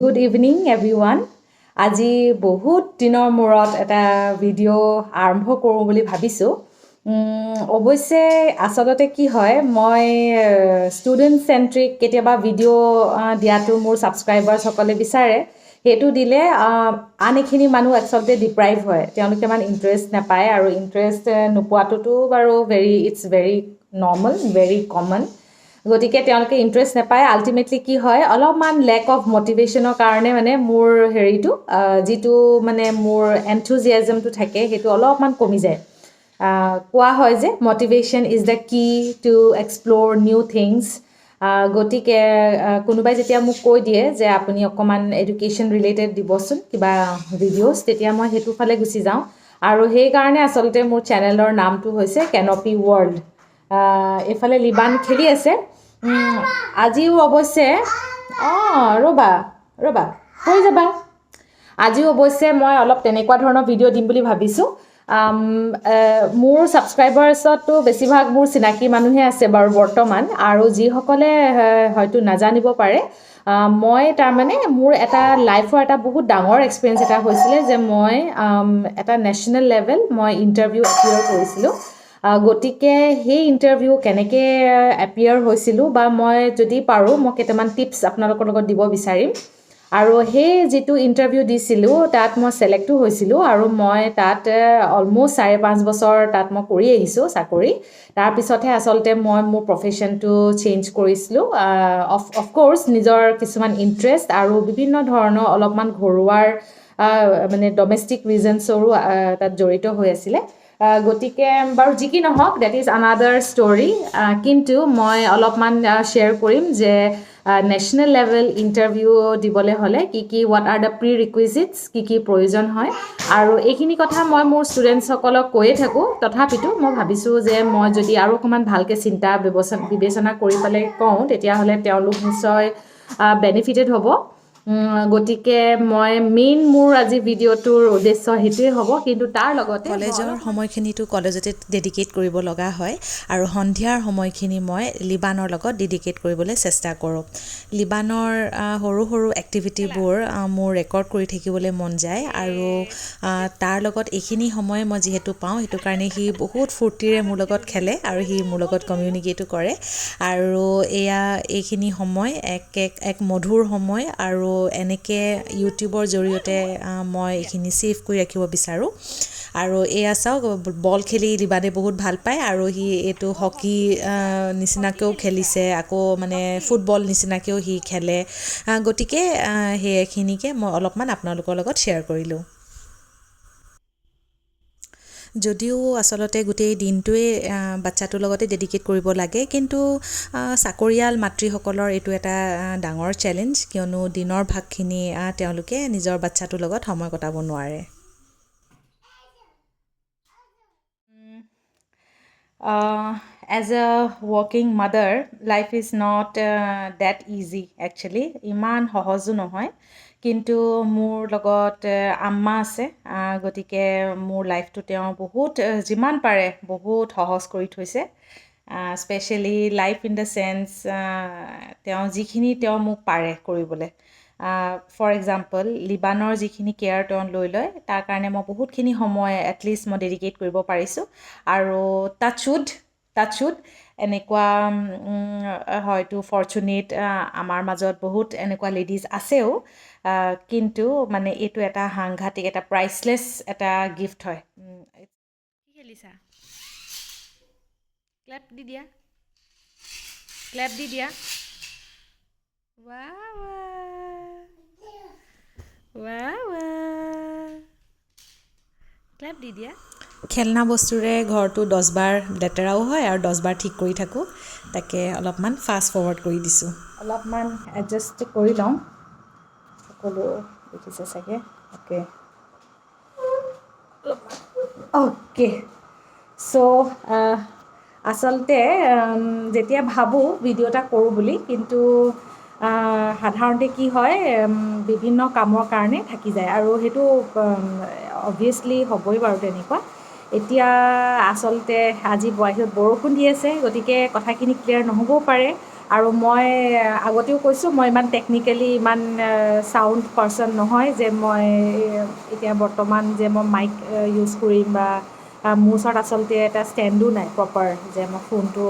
Good evening everyone. আজি বহুত দিনৰ মূৰত এটা ভিডিঅ' আৰম্ভ কৰোঁ বুলি ভাবিছোঁ। অৱশ্যে আচলতে কি হয়, মই ষ্টুডেণ্ট চেণ্ট্ৰিক কেতিয়াবা ভিডিঅ' দিয়াটো মোৰ ছাবস্ক্ৰাইবাৰ্ছসকলে বিচাৰে। সেইটো দিলে আন এইখিনি মানুহ আচলতে ডিপ্ৰাইভ হয়, তেওঁলোকে ইমান ইণ্টাৰেষ্ট নাপায়। আৰু ইণ্টাৰেষ্ট নোপোৱাটোতো বাৰু it's very normal, very common. গতিকে তেওঁলোকে ইণ্টাৰেষ্ট নাপায়। আল্টিমেটলি কি হয়, অলপমান লেক অফ মটিভেশ্যনৰ কাৰণে মানে মোৰ হেৰিটো, যিটো মানে মোৰ এনথুজিয়াজমটো থাকে, সেইটো অলপমান কমি যায়। কোৱা হয় যে motivation is the key to explore new things. গতিকে কোনোবাই যেতিয়া মোক কৈ দিয়ে যে আপুনি অকণমান এডুকেশ্যন ৰিলেটেড দিবচোন কিবা ভিডিঅ'ছ, তেতিয়া মই সেইটো ফালে গুচি যাওঁ। আৰু সেইকাৰণে আচলতে মোৰ চেনেলৰ নামটো হৈছে কেনপি ৱৰ্ল্ড। এইফালে লিবান খেলি আছে। আজিও অৱশ্যে, অঁ, ৰ'বা ৰ'বা, হৈ যাবা। আজিও অৱশ্যে মই অলপ তেনেকুৱা ধৰণৰ ভিডিঅ' দিম বুলি ভাবিছোঁ। মোৰ ছাবস্ক্ৰাইবাৰ্ছতো বেছিভাগ মোৰ চিনাকি মানুহে আছে বাৰু বৰ্তমান, আৰু যিসকলে হয়তো নাজানিব পাৰে, মই তাৰমানে মোৰ এটা লাইফৰ এটা বহুত ডাঙৰ এক্সপিৰিয়েঞ্চ এটা হৈছিলে যে মই এটা নেশ্যনেল লেভেল মই ইণ্টাৰভিউ এপিয়াৰ কৰিছিলোঁ। গতিকে সেই ইণ্টাৰভিউ কেনেকৈ এপিয়াৰ হৈছিলোঁ বা মই যদি পাৰোঁ মই কেইটামান টিপছ আপোনালোকৰ লগত দিব বিচাৰিম। আৰু সেই যিটো ইণ্টাৰভিউ দিছিলোঁ, তাত মই ছিলেক্টো হৈছিলোঁ আৰু মই তাত অলম'ষ্ট 5.5 বছৰ তাত মই কৰি আহিছোঁ চাকৰি। তাৰপিছতহে আচলতে মই মোৰ প্ৰফেশ্যনটো চেঞ্জ কৰিছিলোঁ। অফক'ৰ্ছ নিজৰ কিছুমান ইণ্টাৰেষ্ট আৰু বিভিন্ন ধৰণৰ অলপমান ঘৰুৱাৰ মানে ডমেষ্টিক ৰিজনছৰো তাত জড়িত হৈ আছিলে। গতিকে বাৰু যি কি নহওক, that is another story. কিন্তু মই অলপমান শ্বেয়াৰ কৰিম যে নেশ্যনেল লেভেল ইণ্টাৰভিউ দিবলৈ হ'লে কি কি, what are the pre requisites, কি কি প্ৰয়োজন হয়। আৰু এইখিনি কথা মই মোৰ ষ্টুডেণ্টছসকলক কৈয়ে থাকোঁ। তথাপিতো মই ভাবিছোঁ যে মই যদি আৰু অকণমান ভালকৈ চিন্তা বিবেচনা কৰি পেলাই কওঁ, তেতিয়াহ'লে তেওঁলোক নিশ্চয় বেনিফিটেড হ'ব। গতিকে মই মেইন মোৰ আজি ভিডিঅ'টোৰ উদ্দেশ্য সেইটোৱে হ'ব। কিন্তু তাৰ লগতে মই কলেজৰ অলপ সময়খিনিতো কলেজতে ডেডিকেট কৰিব লগা হয় আৰু সন্ধিয়াৰ সময়খিনি মই লিবানৰ লগত ডেডিকেট কৰিবলৈ চেষ্টা কৰোঁ। লিবানৰ সৰু সৰু এক্টিভিটিবোৰ মোৰ ৰেকৰ্ড কৰি থাকিবলৈ মন যায় আৰু তাৰ লগত এইখিনি সময় মই যিহেতু পাওঁ, সেইটো কাৰণে সি বহুত ফূৰ্তিৰে মোৰ লগত খেলে আৰু সি মোৰ লগত কমিউনিকেটো কৰে। আৰু এয়া এইখিনি সময় এক এক এক মধুৰ সময় আৰু এনেকৈ ইউটিউবৰ জৰিয়তে মই এইখিনি ছেভ কৰি ৰাখিব বিচাৰোঁ। আৰু এয়া চাওক, বল খেলি লিবানে বহুত ভাল পায় আৰু সি এইটো হকী নিচিনাকৈও খেলিছে, আকৌ মানে ফুটবল নিচিনাকৈও সি খেলে। গতিকে সেইখিনিকে মই অলপমান আপোনালোকৰ লগত শ্বেয়াৰ কৰিলোঁ। যদিও আচলতে গোটেই দিনটোৱে বাচ্ছাটোৰ লগতে ডেডিকেট কৰিব লাগে, কিন্তু চাকৰিয়াল মাতৃসকলৰ এইটো এটা ডাঙৰ চেলেঞ্জ, কিয়নো দিনৰ ভাগখিনি তেওঁলোকে নিজৰ বাচ্ছাটোৰ লগত সময় কটাব নোৱাৰে। As a working mother, life is not that easy actually. ইমান সহজো নহয়। কিন্তু মোৰ লগত আম্মা আছে, গতিকে মোৰ লাইফটো তেওঁ বহুত, যিমান পাৰে বহুত সহজ কৰি থৈছে। Specially life in the sense, তেওঁ যিখিনি তেওঁ মোক পাৰে কৰিবলৈ, ফৰ এক্সাম্পল লিবানৰ যিখিনি কেয়াৰ তেওঁ লৈ লয়, তাৰ কাৰণে মই বহুতখিনি সময় এটলিষ্ট মই ডেডিকেট কৰিব পাৰিছোঁ। আৰু টাচউড এনেকুৱা হয়তো ফৰ্চুনেট আমাৰ মাজত বহুত এনেকুৱা লেডিজ আছেও, কিন্তু মানে এইটো এটা সাংঘাতিক এটা প্ৰাইচলেছ এটা গিফ্ট হয়। কি খেলিছা? ক্লেপ দি দিয়া, ক্লেপ দি দিয়া। ৱাহ ৱাহ ৱাহ, ক্লেপ দি দিয়া। খেলনা বস্তুৰে ঘৰটো 10 বাৰ লেতেৰাও হয় আৰু 10 বাৰ ঠিক কৰি থাকোঁ। তাকে অলপমান ফাষ্ট ফৰৱাৰ্ড কৰি দিছোঁ। অলপমান এডজাষ্ট কৰি লওঁ। সকলো দেখিছে চাগে। অ'কে অ'কে চ' আচলতে যেতিয়া ভাবোঁ ভিডিঅ' এটা কৰোঁ বুলি, কিন্তু সাধাৰণতে কি হয়, বিভিন্ন কামৰ কাৰণে থাকি যায় আৰু সেইটো অভিয়াছলি হ'বই বাৰু তেনেকুৱা। এতিয়া আচলতে আজি বাহিৰত বৰষুণ দি আছে, গতিকে কথাখিনি ক্লিয়াৰ নহ'বও পাৰে। আৰু মই আগতেও কৈছোঁ, মই ইমান টেকনিকেলি ইমান চাউণ্ড পাৰ্চন নহয় যে মই এতিয়া বৰ্তমান যে মই মাইক ইউজ কৰিম বা মোৰ ওচৰত আচলতে এটা ষ্টেণ্ডো নাই প্ৰপাৰ যে মই ফোনটো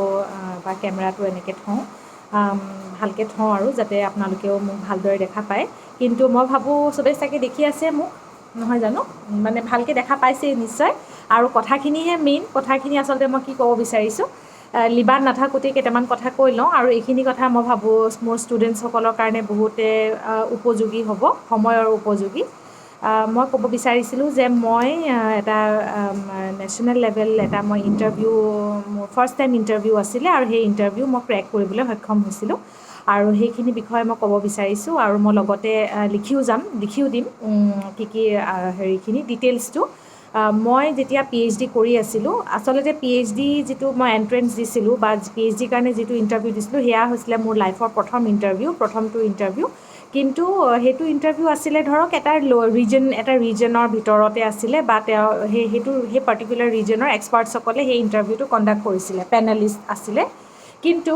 বা কেমেৰাটো এনেকৈ থওঁ, ভালকৈ থওঁ আৰু যাতে আপোনালোকেও মোক ভালদৰে দেখা পায়। কিন্তু মই ভাবোঁ চবেই চাগে দেখি আছে মোক, নহয় জানো? মানে ভালকৈ দেখা পাইছেই নিশ্চয়। আৰু কথাখিনিহে মেইন, কথাখিনি আচলতে মই কি ক'ব বিচাৰিছোঁ, লিবান নাথাকোঁতেই কেইটামান কথা কৈ লওঁ। আৰু এইখিনি কথা মই ভাবোঁ মোৰ ষ্টুডেণ্টছসকলৰ কাৰণে বহুতে উপযোগী হ'ব, সময়ৰ উপযোগী। মই ক'ব বিচাৰিছিলোঁ যে মই এটা নেশ্যনেল লেভেল এটা মই ইণ্টাৰভিউ, মোৰ ফাৰ্ষ্ট টাইম ইণ্টাৰভিউ আছিলে আৰু সেই ইণ্টাৰভিউ মই ক্ৰেক কৰিবলৈ সক্ষম হৈছিলোঁ আৰু সেইখিনি বিষয়ে মই ক'ব বিচাৰিছোঁ। আৰু মই লগতে লিখিও যাম, লিখিও দিম কি কি হেৰিখিনি ডিটেইলছটো। মই যেতিয়া পিএইচডি কৰি আছিলোঁ, আচলতে পিএইচডি যিটো মই এণ্ট্ৰেঞ্চ দিছিলোঁ বা পিএইচডিৰ কাৰণে যিটো ইণ্টাৰভিউ দিছিলোঁ, সেয়া হৈছিলে মোৰ লাইফৰ প্ৰথম ইণ্টাৰভিউ, প্ৰথমটো ইণ্টাৰভিউ। কিন্তু সেইটো ইণ্টাৰভিউ আছিলে ধৰক এটা ৰিজন, এটা ৰিজনৰ ভিতৰতে আছিলে বা তেওঁ সেই পাৰ্টিকুলাৰ ৰিজনৰ এক্সপাৰ্টছসকলে সেই ইণ্টাৰভিউটো কণ্ডাক্ট কৰিছিলে, পেনেলিষ্ট আছিলে। কিন্তু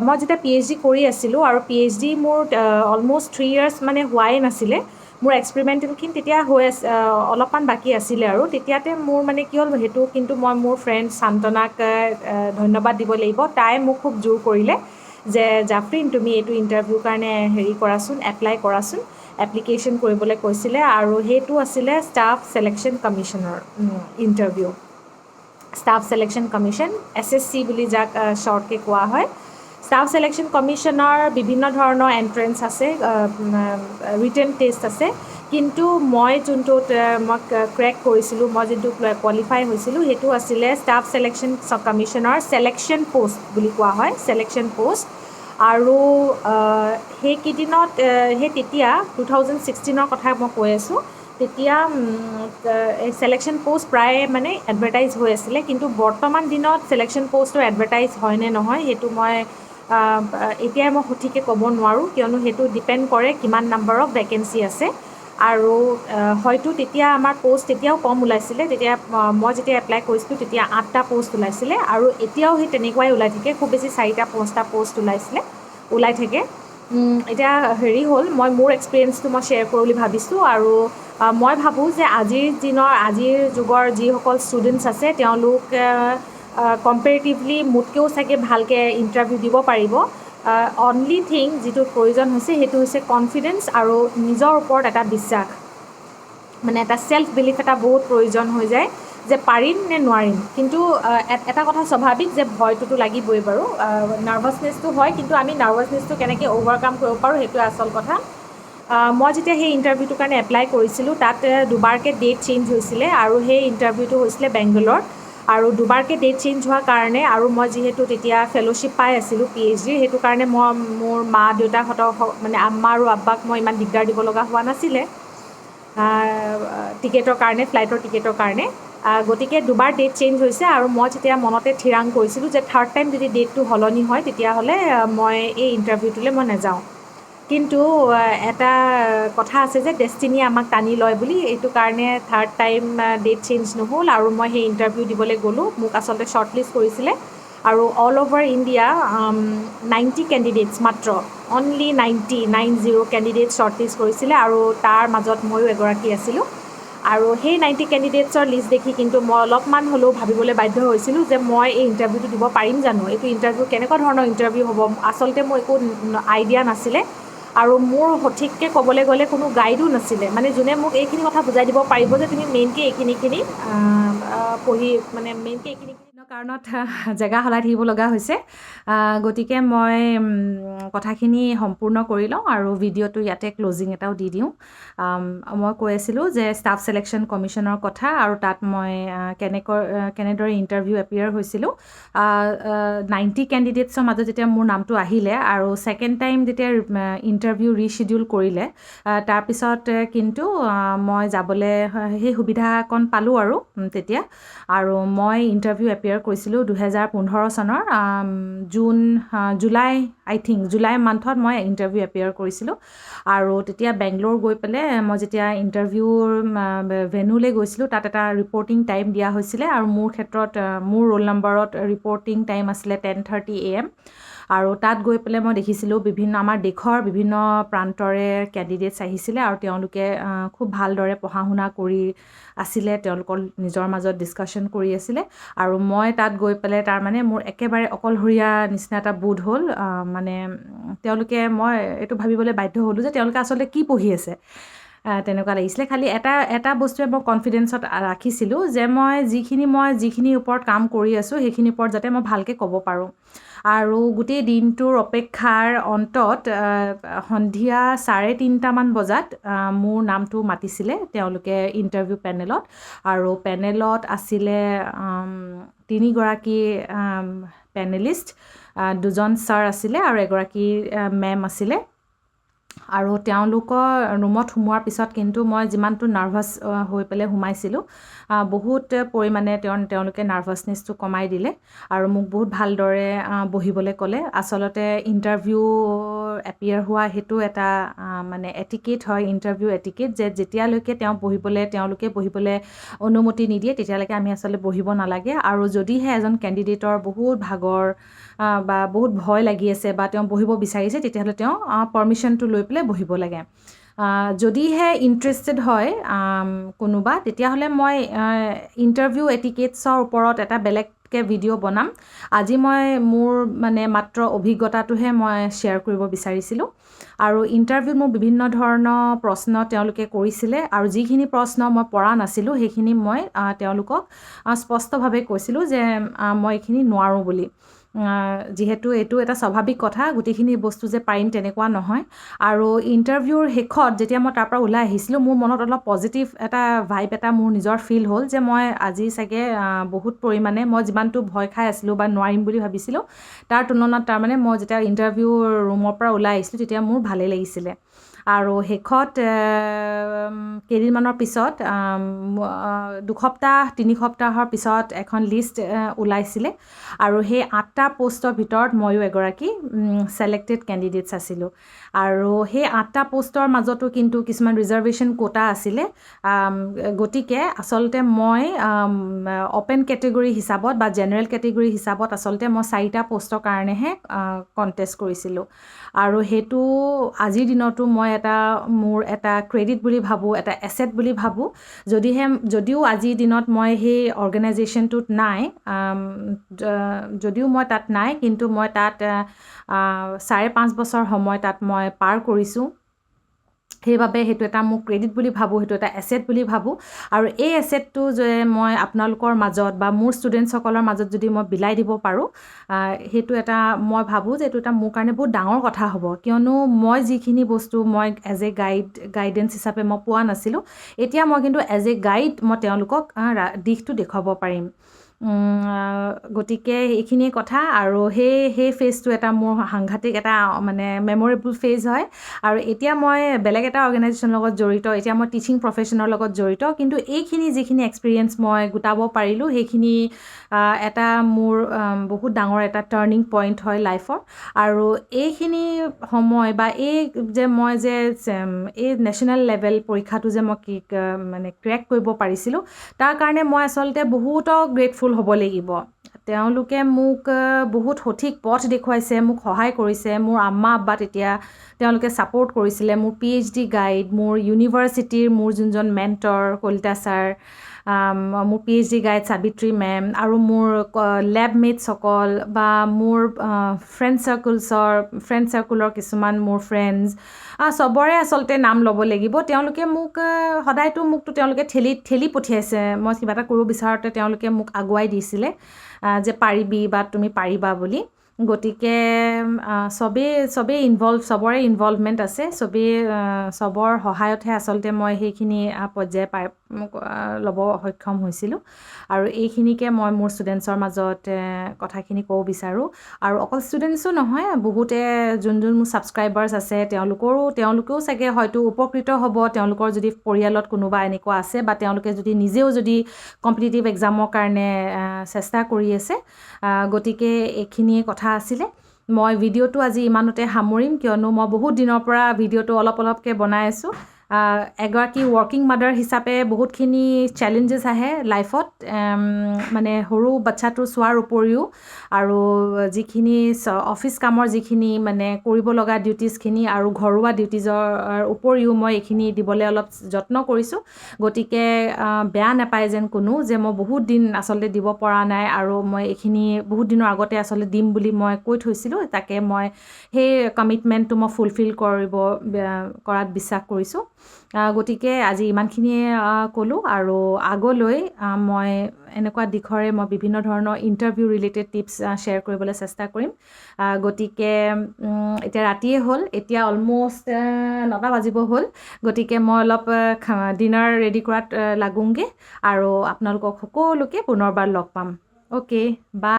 মই যেতিয়া পিএইচডি কৰি আছিলোঁ আৰু পিএইচডি মোৰ অলম'ষ্ট 3 ইয়াৰ্ছ মানে হোৱাই নাছিলে, মোৰ এক্সপেৰিমেণ্টেলখিনি তেতিয়া হৈ আছে, অলপমান বাকী আছিলে। আৰু তেতিয়াতে মোৰ মানে কি হ'ল সেইটো, কিন্তু মই মোৰ ফ্ৰেণ্ড সান্তনাক ধন্যবাদ দিব লাগিব। তাই মোক খুব জোৰ কৰিলে যে জাফৰিন, তুমি এইটো ইণ্টাৰভিউৰ কাৰণে হেৰি কৰাচোন, এপ্লাই কৰাচোন, এপ্লিকেশ্যন কৰিবলৈ কৈছিলে। আৰু সেইটো আছিলে ষ্টাফ ছিলেকশ্যন কমিশ্যনৰ interview, staff selection commission, SSC বুলি যাক শ্বৰ্টকৈ কোৱা হয়। ষ্টাফ ছিলেকশ্যন কমিশ্যনৰ বিভিন্ন ধৰণৰ এণ্ট্ৰেঞ্চ আছে, ৰিটেন টেষ্ট আছে। কিন্তু মই যোনটোত মই ক্ৰেক কৰিছিলোঁ, মই যোনটো কোৱালিফাই হৈছিলোঁ, সেইটো আছিলে ষ্টাফ ছিলেকশ্যন কমিশ্যনৰ ছিলেকশ্যন প'ষ্ট বুলি কোৱা হয়, ছিলেকশ্যন প'ষ্ট। আৰু সেইকেইদিনত, সেই তেতিয়া 2016ৰ কথা মই কৈ আছোঁ, তেতিয়া ছিলেকশ্যন প'ষ্ট প্ৰায় মানে এডভাৰটাইজ হৈ আছিলে। কিন্তু বৰ্তমান দিনত ছিলেকশ্যন প'ষ্টৰ এডভাৰটাইজ হয় নে নহয়, সেইটো মই এতিয়াই মই সঠিককৈ ক'ব নোৱাৰোঁ, কিয়নো সেইটো ডিপেণ্ড কৰে কিমান নাম্বাৰ অফ ভেকেঞ্চি আছে। আৰু হয়তো তেতিয়া আমাৰ প'ষ্ট তেতিয়াও কম ওলাইছিলে। তেতিয়া মই যেতিয়া এপ্লাই কৰিছিলোঁ, তেতিয়া আঠটা প'ষ্ট ওলাইছিলে আৰু এতিয়াও সেই তেনেকুৱাই ওলাই থাকে, খুব বেছি চাৰিটা পাঁচটা প'ষ্ট ওলাইছিলে, ওলাই থাকে। এতিয়া হেৰি হ'ল, মই মোৰ এক্সপিৰিয়েঞ্চটো মই শ্বেয়াৰ কৰোঁ বুলি ভাবিছোঁ। আৰু মই ভাবোঁ যে আজিৰ দিনৰ, আজিৰ যুগৰ যিসকল ষ্টুডেণ্টছ আছে, তেওঁলোক কম্পেৰেটিভলি মোতকৈও চাগে ভালকৈ ইণ্টাৰভিউ দিব পাৰিব। অনলি থিং যিটো প্ৰয়োজন হৈছে, সেইটো হৈছে কনফিডেঞ্চ আৰু নিজৰ ওপৰত এটা বিশ্বাস, মানে এটা চেল্ফ বিলিফ এটা বহুত প্ৰয়োজন হৈ যায় যে পাৰিম নে নোৱাৰিম। কিন্তু এটা কথা স্বাভাৱিক যে ভয়টোতো লাগিবই বাৰু, নাৰ্ভাছনেছটো হয়, কিন্তু আমি নাৰ্ভাছনেছটো কেনেকৈ অ'ভাৰকাম কৰিব পাৰোঁ, সেইটোৱে আচল কথা। মই যেতিয়া সেই ইণ্টাৰভিউটোৰ কাৰণে এপ্লাই কৰিছিলোঁ, তাত দুবাৰকৈ ডেট চেঞ্জ হৈছিলে আৰু সেই ইণ্টাৰভিউটো হৈছিলে বেংগলোৰত। আৰু দুবাৰকৈ ডেট চেঞ্জ হোৱাৰ কাৰণে আৰু মই যিহেতু তেতিয়া ফেল'শ্বিপ পাই আছিলোঁ পিএইচডিৰ, সেইটো কাৰণে মই মোৰ মা দেউতাহঁতক, মানে আম্মা আৰু আব্বাক মই ইমান দিগদাৰ দিব লগা হোৱা নাছিলে টিকেটৰ কাৰণে, ফ্লাইটৰ টিকেটৰ কাৰণে। গতিকে দুবাৰ ডেট চেঞ্জ হৈছে আৰু মই তেতিয়া মনতে থিৰাং কৰিছিলোঁ যে থাৰ্ড টাইম যদি ডেটটো সলনি হয়, তেতিয়াহ'লে মই এই ইণ্টাৰভিউটোলৈ মই নাযাওঁ। কিন্তু এটা কথা আছে যে ডেষ্টিনিয়ে আমাক টানি লয় বুলি। এইটো কাৰণে থাৰ্ড টাইম ডেট চেঞ্জ নহ'ল আৰু মই সেই ইণ্টাৰভিউ দিবলৈ গ'লোঁ। মোক আচলতে শ্বৰ্ট লিষ্ট কৰিছিলে আৰু all over India 90 candidates মাত্ৰ, only 90, 90 candidate short list কৰিছিলে আৰু তাৰ মাজত ময়ো এগৰাকী আছিলোঁ। আৰু সেই 90 কেণ্ডিডেটছৰ লিষ্ট দেখি কিন্তু মই অলপমান হ'লেও ভাবিবলৈ বাধ্য হৈছিলোঁ যে মই এই ইণ্টাৰভিউটো দিব পাৰিম জানো? এইটো ইণ্টাৰভিউ কেনেকুৱা ধৰণৰ ইণ্টাৰভিউ হ'ব? আচলতে মোৰ একো আইডিয়া নাছিলে আৰু মোৰ সঠিককৈ ক'বলৈ গ'লে কোনো গাইডো নাছিলে, মানে যোনে মোক এইখিনি কথা বুজাই দিব পাৰিব যে তুমি মেইনকৈ এইখিনিখিনি পঢ়ি, মানে মেইনকৈ এইখিনি কাৰণত জেগা সলাই থাকিব লগা হৈছে। গতিকে মই কথাখিনি সম্পূৰ্ণ কৰি লওঁ আৰু ভিডিঅ'টো ইয়াতে ক্ল'জিং এটাও দি দিওঁ। মই কৈ আছিলোঁ যে ষ্টাফ ছিলেকশ্যন কমিশ্যনৰ কথা আৰু তাত মই কেনেকৈ কেনেদৰে ইণ্টাৰভিউ এপিয়াৰ হৈছিলোঁ। 90 কেণ্ডিডেটছৰ মাজত যেতিয়া মোৰ নামটো আহিলে আৰু ছেকেণ্ড টাইম যেতিয়া ইণ্টাৰভিউ ৰিশ্বিডিউল কৰিলে, তাৰপিছত কিন্তু মই যাবলৈ সেই সুবিধাকণ পালোঁ। আৰু তেতিয়া আৰু মই ইণ্টাৰভিউ এপিয়াৰ কৰিছিলোঁ 2015 চনৰ জুন, জুলাই, আই থিংক জুলাই মান্থত মই ইণ্টাৰভিউ এপিয়াৰ কৰিছিলোঁ। আৰু তেতিয়া বেংগলোৰ গৈ পেলাই মই যেতিয়া ইণ্টাৰভিউৰ ভেন্যুলৈ গৈছিলোঁ, তাত এটা ৰিপৰ্টিং টাইম দিয়া হৈছিলে আৰু মোৰ ক্ষেত্ৰত মোৰ ৰোল নম্বৰত ৰিপৰ্টিং টাইম আছিলে 10:30 AM। আৰু তাত গৈ পেলাই মই দেখিছিলোঁ বিভিন্ন আমাৰ দেশৰ বিভিন্ন প্ৰান্তৰে কেণ্ডিডেটছ আহিছিলে আৰু তেওঁলোকে খুব ভালদৰে পঢ়া শুনা কৰি আছিলে, তেওঁলোকৰ নিজৰ মাজত ডিছকাশ্যন কৰি আছিলে। আৰু মই তাত গৈ পেলাই তাৰমানে মোৰ একেবাৰে অকলশৰীয়া নিচিনা এটা বোধ হ'ল। মানে তেওঁলোকে, মই এইটো ভাবিবলৈ বাধ্য হ'লোঁ যে তেওঁলোকে আচলতে কি পঢ়ি আছে, তেনেকুৱা লাগিছিলে। খালি এটা এটা বস্তুৱে মই কনফিডেঞ্চত ৰাখিছিলোঁ যে মই যিখিনিৰ ওপৰত কাম কৰি আছোঁ, সেইখিনিৰ ওপৰত যাতে মই ভালকৈ ক'ব পাৰোঁ। আৰু গোটেই দিনটোৰ অপেক্ষাৰ অন্তত সন্ধিয়া 3:30টামান বজাত মোৰ নামটো মাতিছিলে তেওঁলোকে ইণ্টাৰভিউ পেনেলত। আৰু পেনেলত আছিলে তিনিগৰাকী পেনেলিষ্ট, দুজন ছাৰ আছিলে আৰু এগৰাকী মেম আছিলে। আৰু তেওঁলোকৰ ৰুমত সোমোৱাৰ পিছত কিন্তু মই যিমানটো নাৰ্ভাছ হৈ পেলাই সোমাইছিলোঁ, বহুত পৰিমাণে তেওঁলোকে নাৰ্ভাছনেছটো কমাই দিলে আৰু মোক বহুত ভালদৰে বহিবলৈ ক'লে। আচলতে ইণ্টাৰভিউ এপিয়াৰ হোৱা সেইটো এটা মানে এটিকেট হয়, ইণ্টাৰভিউ এটিকেট, যে যেতিয়ালৈকে তেওঁ বহিবলৈ তেওঁলোকে বহিবলৈ অনুমতি নিদিয়ে, তেতিয়ালৈকে আমি আচলতে বহিব নালাগে। আৰু যদিহে এজন কেণ্ডিডেটৰ বহুত ভাগৰ বা বহুত ভয় লাগি আছে বা তেওঁ বহিব বিচাৰিছে, তেতিয়াহ'লে তেওঁ পাৰ্মিশ্যনটো লৈ পেলাই বহিব লাগে। যদিহে ইণ্টাৰেষ্টেড হয় কোনোবা, তেতিয়াহ'লে মই ইণ্টাৰভিউ এটিকেটছৰ ওপৰত এটা বেলেগকৈ ভিডিঅ' বনাম। আজি মই মোৰ মানে মাত্ৰ অভিজ্ঞতাটোহে মই শ্বেয়াৰ কৰিব বিচাৰিছিলোঁ। আৰু ইণ্টাৰভিউত মোক বিভিন্ন ধৰণৰ প্ৰশ্ন তেওঁলোকে কৰিছিলে আৰু যিখিনি প্ৰশ্ন মই পৰা নাছিলোঁ, সেইখিনি মই তেওঁলোকক স্পষ্টভাৱে কৈছিলোঁ যে মই এইখিনি নোৱাৰোঁ বুলি, যিহেতু এইটো এটা স্বাভাৱিক কথা, গোটেইখিনি বস্তু যে পাৰিম তেনেকুৱা নহয়। আৰু ইণ্টাৰভিউৰ শেষত যেতিয়া মই তাৰ পৰা ওলাই আহিছিলোঁ, মোৰ মনত অলপ পজিটিভ এটা ভাইব এটা মোৰ নিজৰ ফিল হ'ল যে মই আজি চাগে বহুত পৰিমাণে মই যিমানটো ভয় খাই আছিলোঁ বা নোৱাৰিম বুলি ভাবিছিলোঁ, তাৰ তুলনাত তাৰমানে মই যেতিয়া ইণ্টাৰভিউ ৰুমৰ পৰা ওলাই আহিছিলোঁ, তেতিয়া মোৰ ভালেই লাগিছিলে। আৰু শেষত কেইদিনমানৰ পিছত, 2 সপ্তাহ 3 সপ্তাহৰ পিছত এখন লিষ্ট ওলাইছিলে আৰু সেই আঠটা পষ্টৰ ভিতৰত ময়ো এগৰাকী ছিলেক্টেড কেণ্ডিডেটছ আছিলোঁ। আৰু সেই আঠটা পষ্টৰ মাজতো কিন্তু কিছুমান ৰিজাৰ্ভেশ্যন কোটা আছিলে। গতিকে আচলতে মই অ'পেন কেটেগৰী হিচাপত বা জেনেৰেল কেটেগৰী হিচাপত আচলতে মই চাৰিটা পষ্টৰ কাৰণেহে কণ্টেষ্ট কৰিছিলোঁ। আৰু সেইটো আজিৰ দিনতো মই এটা মোৰ এটা ক্ৰেডিট বুলি ভাবোঁ, এটা এছেট বুলি ভাবোঁ। যদিও আজিৰ দিনত মই সেই অৰ্গেনাইজেশ্যনটোত নাই, যদিও মই তাত নাই, কিন্তু মই তাত 5.5 বছৰ সময় তাত মই পাৰ কৰিছোঁ। সেইবাবে সেইটো এটা মোক ক্ৰেডিট বুলি ভাবোঁ, সেইটো এটা এছেট বুলি ভাবোঁ। আৰু এই এছেটটো যে মই আপোনালোকৰ মাজত বা মোৰ ষ্টুডেণ্টছসকলৰ মাজত যদি মই বিলাই দিব পাৰোঁ, সেইটো এটা মই ভাবোঁ যে এইটো এটা মোৰ কাৰণে বহুত ডাঙৰ কথা হ'ব। কিয়নো মই যিখিনি বস্তু মই এজ এ গাইডেঞ্চ হিচাপে মই পোৱা নাছিলোঁ, এতিয়া মই কিন্তু এজ এ গাইড মই তেওঁলোকক দিশটো দেখুৱাব পাৰিম। গতিকে এইখিনিয়ে কথা। আৰু সেই ফেজটো এটা মোৰ সাংঘাতিক এটা মানে মেমৰেবল ফেজ হয়। আৰু এতিয়া মই বেলেগ এটা অৰ্গেনাইজেশ্যনৰ লগত জড়িত, এতিয়া মই টিচিং প্ৰফেশ্যনৰ লগত জড়িত, কিন্তু এইখিনি যিখিনি এক্সপিৰিয়েঞ্চ মই গোটাব পাৰিলোঁ, সেইখিনি এটা মোৰ বহুত ডাঙৰ এটা টাৰ্ণিং পইণ্ট হয় লাইফৰ। আৰু এইখিনি সময় বা এই যে মই যে এই নেশ্যনেল লেভেল পৰীক্ষাটো যে মই কি মানে ক্ৰেক কৰিব পাৰিছিলোঁ, তাৰ কাৰণে মই আচলতে বহুতক গ্ৰেটফুল হ'ব লাগিব। তেওঁলোকে মোক বহুত সঠিক পথ দেখুৱাইছে, মোক সহায় কৰিছে। মোৰ আম্মা আব্বা তেতিয়া তেওঁলোকে ছাপৰ্ট কৰিছিলে, মোৰ পিএইচডি গাইড, মোৰ ইউনিভাৰ্চিটিৰ মোৰ যোনজন মেণ্টৰ কলিতা ছাৰ, মোৰ পিএইচডি গাইড সাবিত্ৰী মেম আৰু মোৰ লেব মেটছসকল বা মোৰ ফ্ৰেণ্ড চাৰ্কুলৰ কিছুমান মোৰ ফ্ৰেণ্ডছ, চবৰে আচলতে নাম ল'ব লাগিব। তেওঁলোকে মোক সদায়তো মোকতো তেওঁলোকে ঠেলি ঠেলি পঠিয়াইছে। মই কিবা এটা কৰিব বিচাৰোঁতে তেওঁলোকে মোক আগুৱাই দিছিলে যে পাৰিবি বা তুমি পাৰিবা বুলি। গতিকে চবেই ইনভল্ভ, চবৰে ইনভলভমেণ্ট আছে। চবেই, চবৰ সহায়তহে আচলতে মই সেইখিনি পৰ্যায় পাই ল'ব সক্ষম হৈছিলোঁ। আৰু এইখিনিকে মই মোৰ ষ্টুডেণ্টছৰ মাজত কথাখিনি ক'ব বিচাৰোঁ। আৰু অকল ষ্টুডেণ্টছো নহয়, বহুতে যোন যোন মোৰ ছাবস্ক্ৰাইবাৰ্ছ আছে, তেওঁলোকেও চাগে হয়তো উপকৃত হ'ব, তেওঁলোকৰ যদি পৰিয়ালত কোনোবা এনেকুৱা আছে বা তেওঁলোকে যদি নিজেও যদি কম্পিটিটিভ এক্সামৰ কাৰণে চেষ্টা কৰি আছে। গতিকে এইখিনিয়ে কথা আছিলে। মই ভিডিঅ'টো আজি ইমানতে সামৰিম, কিয়নো মই বহুত দিনৰ পৰা ভিডিঅ'টো অলপ অলপকৈ বনাই আছোঁ। এগৰাকী ৱৰ্কিং মাডাৰ হিচাপে বহুতখিনি চেলেঞ্জেছ আহে লাইফত, মানে সৰু বাচ্ছাটো চোৱাৰ উপৰিও আৰু যিখিনি অফিচ কামৰ যিখিনি মানে কৰিব লগা ডিউটিজখিনি আৰু ঘৰুৱা ডিউটিজৰ উপৰিও মই এইখিনি দিবলৈ অলপ যত্ন কৰিছোঁ। গতিকে বেয়া নাপায় যেন কোনো যে মই বহুত দিন আচলতে দিব পৰা নাই আৰু মই এইখিনি বহুত দিনৰ আগতে আচলতে দিম বুলি মই কৈ থৈছিলোঁ। তাকে মই সেই কমিটমেণ্টটো মই ফুলফিল কৰাত বিশ্বাস কৰিছোঁ। গতিকে আজি ইমানখিনিয়ে ক'লোঁ আৰু আগলৈ মই এনেকুৱা দিশৰে মই বিভিন্ন ধৰণৰ ইণ্টাৰভিউ ৰিলেটেড টিপছ শ্বেয়াৰ কৰিবলৈ চেষ্টা কৰিম। গতিকে এতিয়া ৰাতিয়ে হ'ল, এতিয়া অলম'ষ্ট 9টা বাজিব হ'ল। গতিকে মই অলপ ডিনাৰ ৰেডি কৰাত লাগোঁগৈ আৰু আপোনালোকক সকলোকে পুনৰবাৰ লগ পাম। Okay, bye.